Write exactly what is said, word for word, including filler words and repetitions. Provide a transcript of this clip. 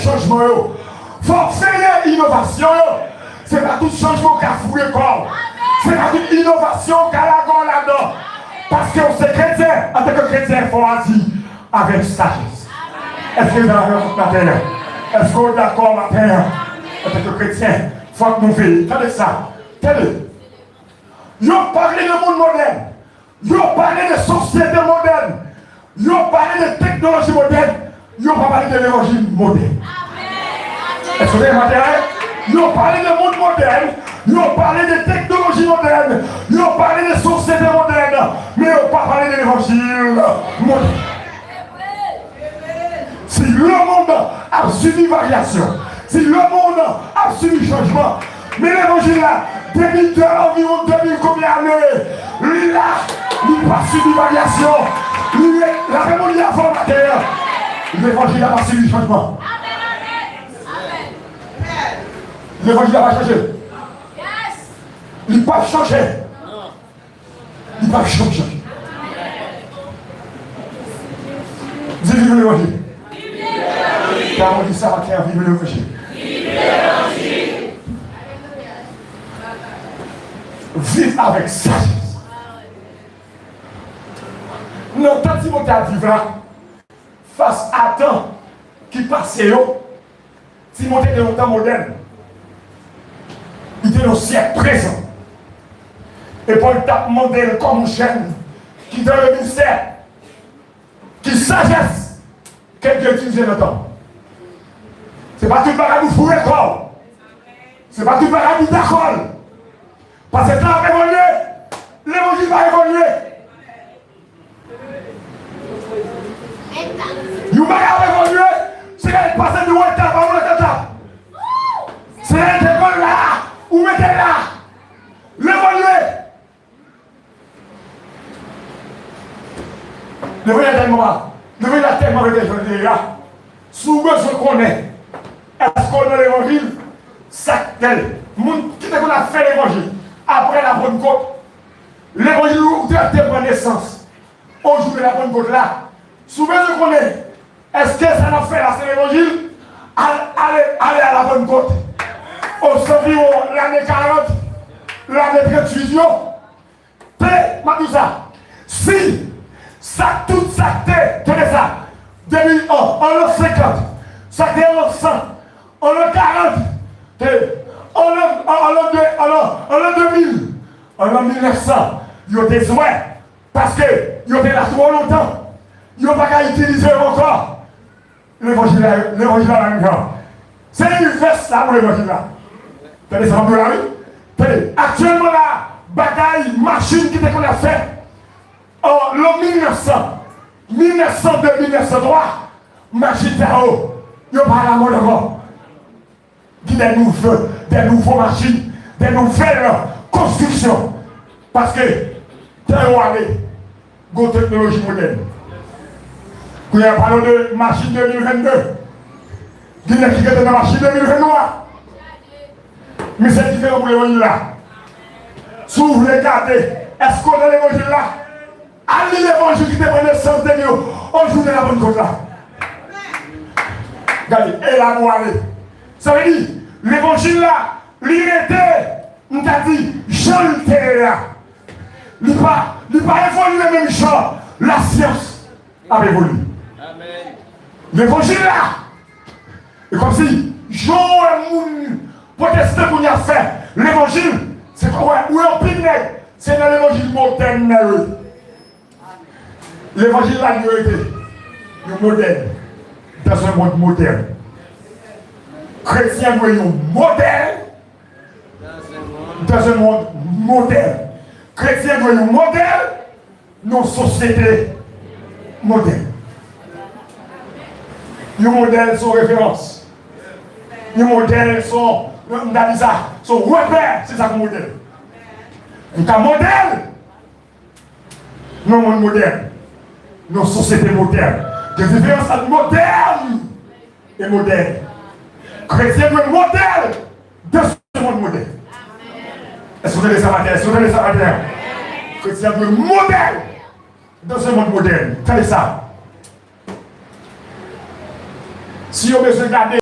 chanjman yo. Fò w veye inovasyon yo. Se pa tout chanjman w ka foure kò w. Se pa tout inovasyon w ka lage w ladan. Paske w se kretyen, antanke kretyen, fò w aji avèk sajès. Èske nou dakò maten an? Èske w dakò maten an? Antanke kretyen, fòk nou veye. Tande sa. Tande. Yo pale de moun modèn. Yo pale de sosyete modèn. Yo pale de teknoloji modèn. Yo pa pale de levanjil modèn. Èske w te maten an? Yo pale de moun modèn. Yo pale de teknoloji modèn. Yo pale de sosyete modèn. Men yo pa pale de levanjil modèn. Si lemonn ap sibi varyasyon, si lemonn ap sibi chanjman, men levanjil la, depi de anviwon de mil konbyen ane, li la, li pa sibi varyasyon, li ret la menm jan li ye avan maten an. Levanjil la pa sibi chanjman. Levanjil la pa chanje. Li p ap chanje. Li p ap janm chanje. Di viv levanjil. Pawòl li sa maten an, viv levanjil. Viv avèk sajès. Nan tan Timote ap viv la, fas a tan ki pase yo, Timote te yon tan modèn. Li te yon syèk prezan. E Pòl t ap mande l kòm yon jèn ki nan le ministè, ki sajès ke Dye itilize nan tan. Se pa tout bagay pou foure kò w. Se pa tout bagay pou dakò l. Paske tan ap evolye, levanjil pa evolye. Yon bagay ap evolye, se lè l pase de yon etap a yon lòt etap. Se lè l te konn la, ou mete l la. L evolye. Levanjil la tèlman, levanjil la tèlman rete jan l te ye a. Si w bezwen konnen èske w nan levanjil, sa k te, moun ki te konn ap fè levanjil apre la Pannkòt, levanjil ou te, te pran nesans o jou de la Pannkòt la. Si w bezwen konnen èske sa n ap fè la se levanjil, al, ale, ale a la Pannkòt. Ozanviwon lane karant, lane tranntuit yo, tande, m ap di w sa. Si sa, tout sa k te, tande sa, de mil an, an lan senkant, sa k te an lan san, an lan karant, tande, an lan, an, an lan de, an lan, an lan de mil, an lan mil nèf san, yo te zwè, paske yo te la twò lontan, yo pa ka itilize yo ankò. Levanjil la, levanjil la la menm jan. Se envès la pou levanjil la. Tande sa m ap di w la, wi. Tande, aktyèlman la, bagay machin ki te konn ap fè an lan mil nèf san, mil nèf san de, mil nèf san twa, machin sa yo, yo pa alamòd ankò. Gen de nouvo, de nouvo machin, de nouvèl konstriksyon. Paske tan yo ale, gon teknoloji modèn. Kounye a, palon de machin de mil vennde. Gen nèg ki rete nan machin de mil venntwa. Men se diferan pou levanjil la. Si w vle gade, èske w nan levanjil la? Al li levanjil ki te pran nesans depi o jou de la Pannkòt la. Gade, e la nou ale. Sa vle di, levanjil la, li rete, m ta di, jan l te ye a. Li pa, li pa evolye menm jan lasyans ap evolye. Levanjil la, e kòmsi, jan w wè moun pwotestan kounye a fè levanjil, se kòm w wè, w wè anpil nèg, se nan levanjil modèn nan yo ye. Levanjil la dwe rete yon modèl dans un monde modèl. Kretyen dwe yon modèl dans un monde modèl. Kretyen dwe yon modèl nan yon sosyete modèl. Yon modèl se yon referans. Yon modèl se yon, m ta di sa, se yon repè, se sa k yon modèl. Yon ka modèl nan yon monn modèn, nan yon sosyete modèn. Gen diferans ant modèn e modèl. Kretyen dwe modèl dans ce monde modèle. Èske w tande sa maten? Èske w tande sa maten? Kretyen dwe modèl dans ce monde modèle. Tande sa. Si yo bezwen gade